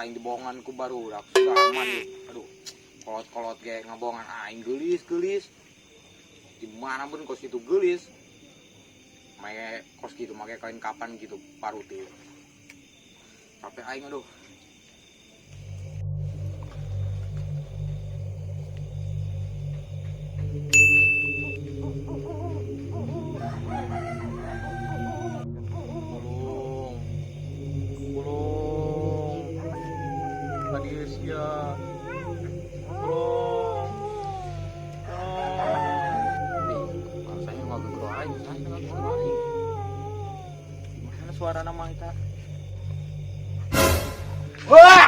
Aing dibohongan ku barudak Surahman ieu. Aduh, kolot-kolot ge ngabohongan aing geulis-geulis. Di mana pun kos kitu geulis. Make kos kitu make kain kapan gitu parut ieu. Capek aing aduh. Pulung. Pulung. Tadi sia. Pulung. Pulung. Nih, rasanya ngagegero aing, saya ngagegero aing. Gimana suara nama kita? Wah!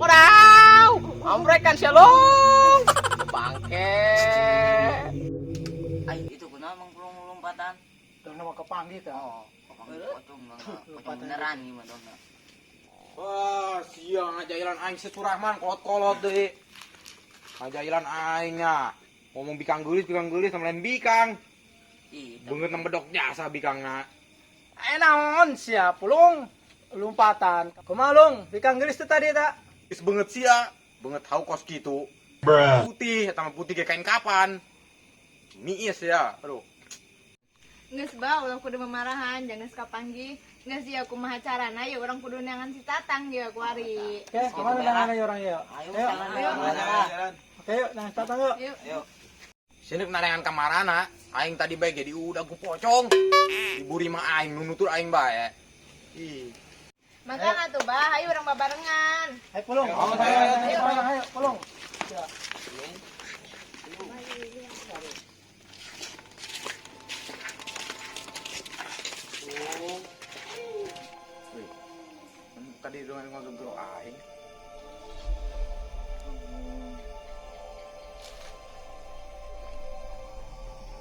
Wadaw! Amrekan sia long. Bangke. Ay, itu kunaon mang pulung lompatan? Dong nama kepanggih tah. Oh, pocong mah, pocong beneran gimana dong. Wah, siang ngajailan aing si Surahman kolot-kolot deui. Ngajailan aingnya. Ngomong bikang geulis sama lain bikang. Ih, Beungeut nembedok jasa bikangna. Eh naon sia pulung lompatan. Kumaha long? Bikang geulis teh tadi ta. Geus beungeut sia, beungeut hau kos kitu. Putih, eta mah putih ge kain kapan. Miis ya, aduh. Geus ba ulah kudu memarahan, jangan geus kapanggih. Geus ieu kumaha carana ya urang kudu neangan si Tatang ieu kuari. Oke, kemana tangan orang ya? Ayo, Ayo. jalan, Ayo. jalan. Oke, yuk, nah tatang yuk. Yuk. Ayo. Sini narengan kamarana, aing tadi bae ge diudag ku pocong. Diburi mah aing nunutur aing bae. Ih. Makana tuh bah, ayo urang babarengan. Ayo pulung. Ayo, Ayo, ayo, ayo, ayo, ayo, pulung. Ya. Wih. Tadi dengan ngagegero aing.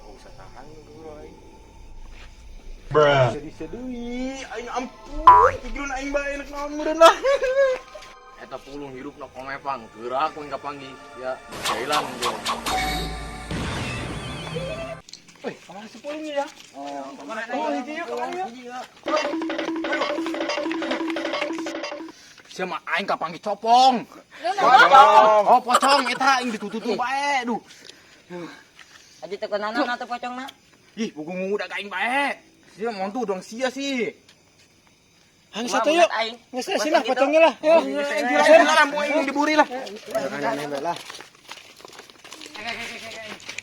Oh, usah tahan ngagegero aing. Sedih sedih, aing ampun, pikiran aing bae enak naon meureun lah. Eta pulung hirup na komepang, gerak ku kapanggih. Ya, jailan ge. Wih, kemana si pulung ya? Oh, kemana? Oh, hiji yuk, kemana yuk? Sia mah aing kapanggih copong. Lu Oh, pocong eta aing ditutup bae, duh. Aja teh kunaon atuh pocongna? Ih, buku ngudak aing bae. Sia montu dong sia sih. Hang satu yuk. Aing. Nges sini lah pocongnya lah. Yuk. Aing lah, mau aing diburi lah. Lah.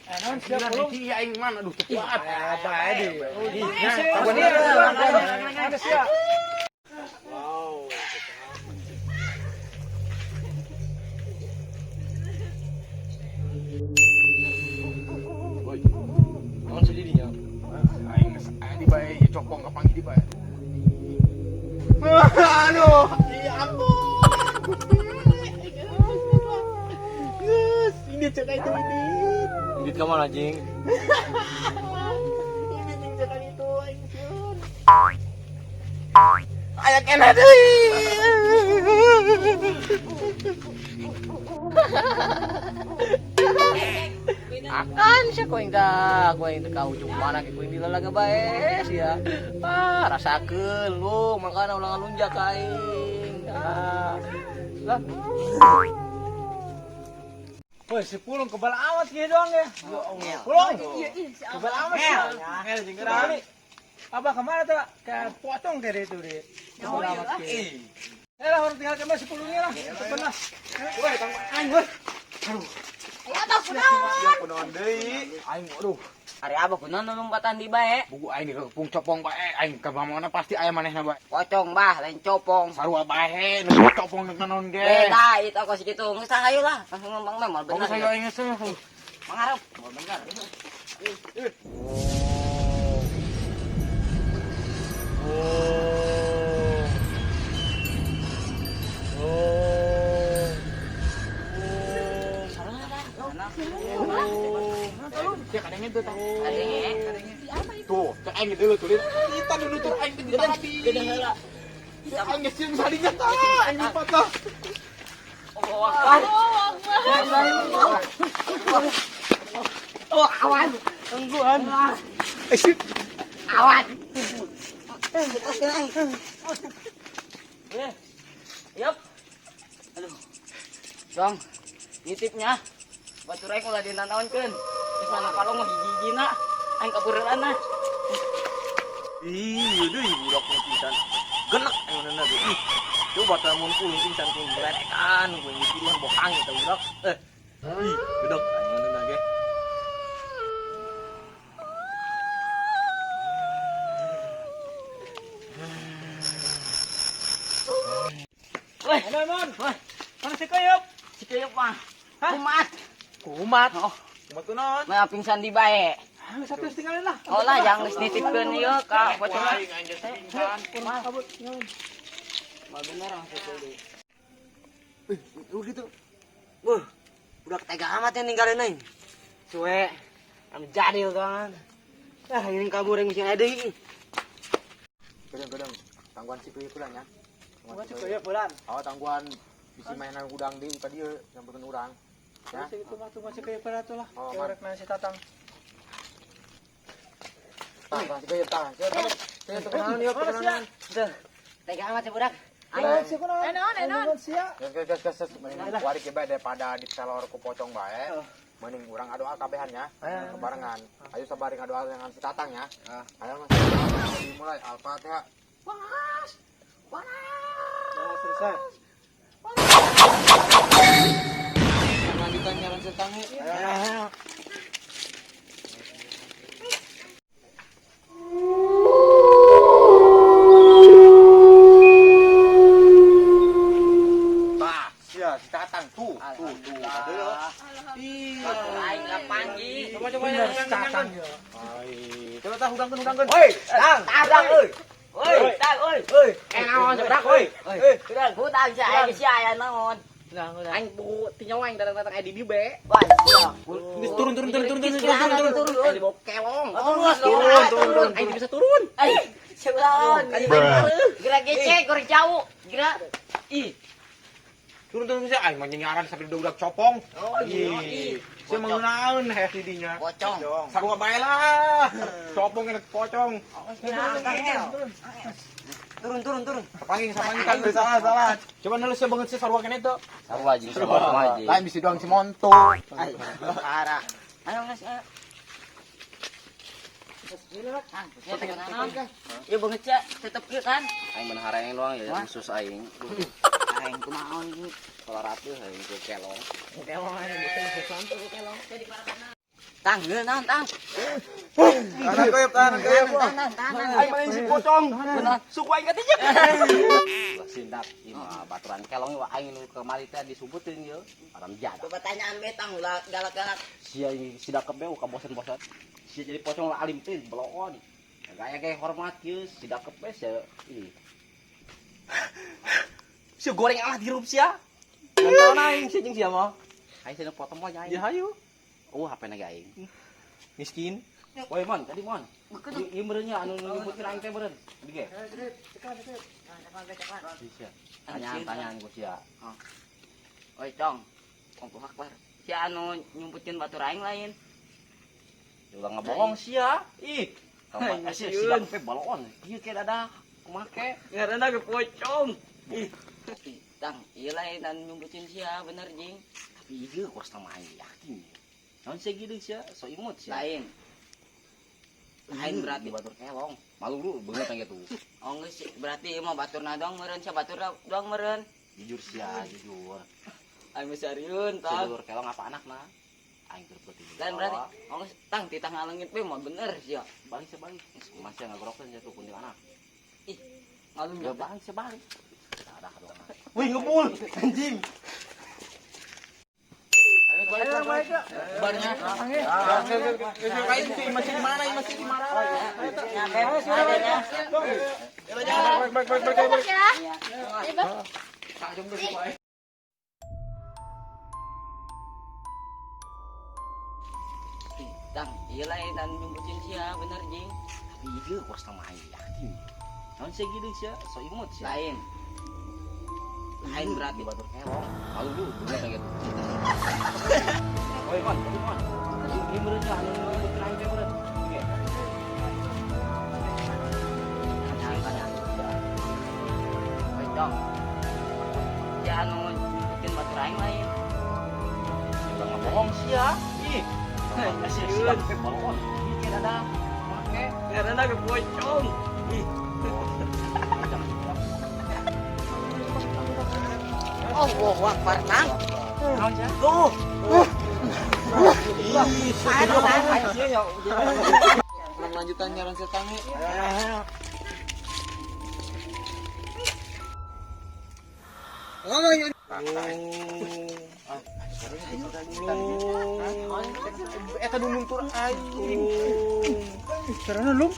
Eh, naon sia pulung? Ih, aing mana aduh teu kuat. Eh, bae di. Ih, Sia, bener. sia, sia. Wow. Woi. Naon sih dinya? Aing geus aya di bae ieu copong kapanggih di bae. Aduh, ya ampun. Geus, ini cek itu ini. Indit ka mana jing? Ini cing cek itu aing sieun. Aya keneh deui. Akan sia ku aing tah, ku aing teh ka ujung mana ke ku aing dilalaga bae sia. Ah, rasakeun lu, makana ulah ngalunjak ka aing. Ah. Lah, Woi, si pulung kebal amat gitu doang ya. Pulung. Kebal amat sih. Ngel jeung Kali. Apa kemana tuh? Ke pocong kayak itu deh. Kebal amat gitu. Eh lah, orang tinggal kemana si pulungnya lah. Cepen lah. Woi, tang aing woi. Ayo atuh kunaon? Sia kunaon deui? Aing aduh, Ari abah kunaon lompatan di bae? buku aing dikepung copong bae, aing ka mana pasti aya manehna bae. Pocong bah, lain copong. Sarua bae, nu copong nu naon ge. Beda itu aku segitu. Geus ah, ayo lah, langsung ngomong mah moal Bagus bener. ayo aing geus. Mangarep, moal bener. Sia kadangnya tuh tah. Adenge. Tuh, cek aing deuleu tuh. Kita dulu tuh aing di tadi. Ya aing geus sieun sadinya tah, aing lupa tah. Oh, Oh, awan. Tungguan. Eh, sip. Awan. Yup. Aduh. Dong, nitipnya. Batur aing ulah dinanaonkeun. Geus mana kalong mah hiji-hijina. Aing kabureulana. Ih, deui budak nu pingsan. Genek aing ge. Ih. Coba tah mun kuing pingsan kuing bererekan, kuing ditiruan bohang eta budak. Ih, budak aing ge. Weh, Mana mon? Mana si Keyep? Si Keyep mah. Kumat. Kumat. Oh, Kumat kunaon? mah pingsan di bae. Ah, satu tinggalin lah. Oh lah, jangan geus nitipkeun ieu ka pocong. Aing anjir pingsan. Kabut. Kabut. Mah bener langsung deui. Lu gitu. Wuh, budak tega amat yang ninggalin aing. Suwe, am jadil kan. Ah, ini kabur yang bisa ada ini. Gedeng-gedeng. Tangguhan si Keyep lah nya. Tungguan si Keyep bulan. Oh, tangguhan bisi mainan udang di ka dieu nyamperkeun urang. Ya. Terus itu mah tungguan si Keyep bulan tuh lah. Oh, Kayak rek si Tatang. Tah, tah si Keyep tah. Siap, siap, kenalan ieu, kenalan. Tuh, tega amat ya budak. Ayo, si kunaon? Enon, enon. Tungguan sia. Gas gas gas gas mending warik ge bae daripada ditelor ku pocong bae. Mending urang adoa kabehan ya. Kebarengan. Ayo sabaring adoa dengan si Tatang ya. Ayo Mas. Dimulai Al-Fatihah. Nah, selesai. Lanjutan nyaran si Tatang. Ayo. Tah, sia si Tatang tuh, tuh, tuh. Aduh. Iya. Aing lah panggil. Coba coba Bener si Tatang ya. Coba tah hudangkeun hudangkeun. Woi, tang, tang euy. Woi, tang oi. Woi, Eh naon budak woi. Oi, hudang sia aing sia aya naon. Aing buku tinjau aing datang-datang aing di dieu be. Wah, sia. Turun turun turun turun turun turun turun turun. Aing dibawa kelong. Turun, turun turun turun. Aing bisa turun. Eh, sebelah. Gerak gecek, goreng jauh. Gerak. Ih. Turun turun sia aing mah nyaran sampai budak copong. Oh, iya. Sia mengenaun heh di dinya. Pocong. Sarua bae lah. Copong enak pocong. Turun, turun, turun. Sapangging sapangging kan salah salah. Coba nulis sia banget sia sarua kene teu. Sarua jeung sarua mah jeung. Lain bisi doang si Monto. Parah. Ayo, Mas. Ayo. Ya banget ya, tetep kieu kan. Aing mun hareng doang ya khusus aing. Aing kumaha ieu. Salaratuh aing ku kelong. Tang, heuh naon tang. Tahan koyop, tahan koyop. Tahan, tahan. Aing main si pocong. Suku aing katijek. Sindak ieu mah baturan kelong wa aing nu kamari teh disubutin ieu. Aram jada. Coba tanyaan betang ulah galak-galak. Sia si dakep be ka bosan-bosan. Sia jadi pocong lah alim teh belokon. Gaya gaya hormat ieu si dakep be sia. Ih. Sia goreng amat hirup sia. Nonton aing sia jeung sia mah. Aing sia potong mah aing. Ya hayu. Oh, HP na ge aing. Miskin. Woi mon, tadi mon. Ieu meureun nya anu nyebutkeun aing teh meureun. Di ge. Sia. Tanyaan tanyaan ku sia. Oi, Cong. Allahu Akbar. Si anu nyumputkeun batur aing lain. Ulah ngebohong sia. Ih. Kamu sia si dakep balon. Ieu ke dadah. Kumaha ke? Ngaranna ge pocong. Ih. Tang, ieu lain anu nyumputkeun sia bener jing. Tapi ieu kos sama aing yakin. Naon sia gitu sia, so imut sia. Lain. Lain berarti. Di batur kelong. Malu lu beungeut yang gitu. Oh geus berarti ieu mah baturna doang meureun sia batur doang meureun. Jujur sia, jujur. Aing mah sarieun Si tang. batur kelong apa anakna? Aing terpeti. Lain berarti. Oh geus tang titah ngalengit we mah bener sia. Balik sia balik. Masih ngagrokeun sia tuh kuntilanak. Ih, ngalung Ya balik sia balik. Dadah doang. Wih, ngebul anjing. Ayo balik balik. Barnya. Aing masih di mana? Masih di mana? Balik balik balik balik. Ya. Ya, Bang. Tang, ieu lain anu nyumputkeun sia bener jing. Tapi ieu kos sama aing yakin. Naon sia gitu sia, so imut sia. Lain. Lain berarti. Di batur kelong. Malu lu beungeut yang gitu. Woi mon, tadi mon. Ieu meureun nya anu nyebutkeun aing teh meureun. Oke. Tanyaan tanyaan. Oi, Cong. anu nyebutkeun batur aing lain. Udah ngebohong sia. Ih. Kasieun. Ih, ada. Make Karena ke pocong. Ih. Allahu Akbar, Nang. Tuh. Kurang lanjutan nyaran setange. Eta nu luntur aing. Karena lu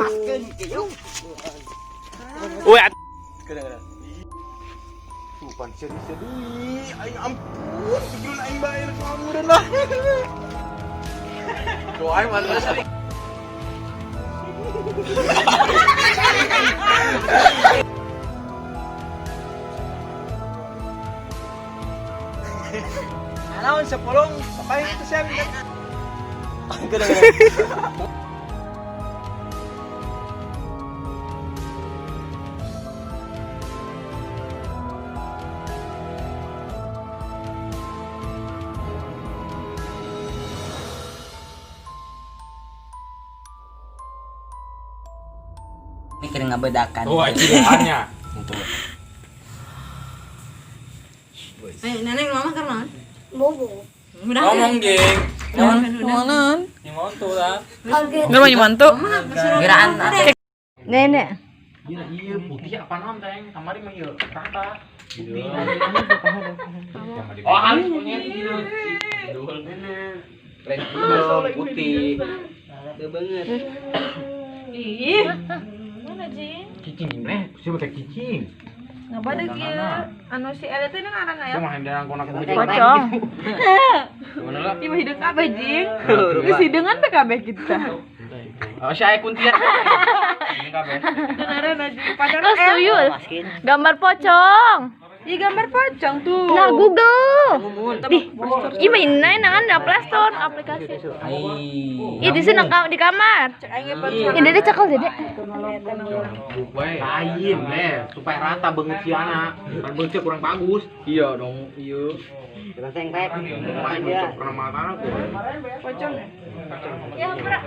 Paskeun kieu. Wah. Kadang-kadang. Tuh pan sia deui. Aing ampun, tujuan aing bae kamu dan lah. Doa aing mana sih? Naon sepolong, apa itu sih? Kadang-kadang. Ini keur ngabedakan. Tuh aing Untuk. Eh, nenek mama karena bobo. Ngomong, geng. Naon? Nyimontu lah. Nggak mau nyimontu? Giraan. Nenek. Iya, iya putih apa naon teng? Kamari mah ieu rata. Putih. Oh, halus punya gitu. Lain hidung putih. Teu beungeut. Ih. Mana Jing? Cicing gimana? Siapa teh cicing? Ngapa deh kieu? Anu si Ele teh ngaran aya. Cuma hendak konak Pocong. Gimana lah? Ieu mah hideung kabeh Jing. Geus hideungan teh kabeh kita. Oh, si aya kuntian. Ini kabeh. Ngaran Jing. Pocong tuyul. Gambar pocong. Ih gambar pocong tuh. Nah, Google. Di, ih main nangan di Play Store aplikasi. Ih di sini di kamar. Ini dede cakal dede. Lain leh, supaya rata banget si anak. Kan beungit kurang bagus. Iya dong, iya. Seng pek. Main beungit pernah mata aku. Pocong. Ya, Pra.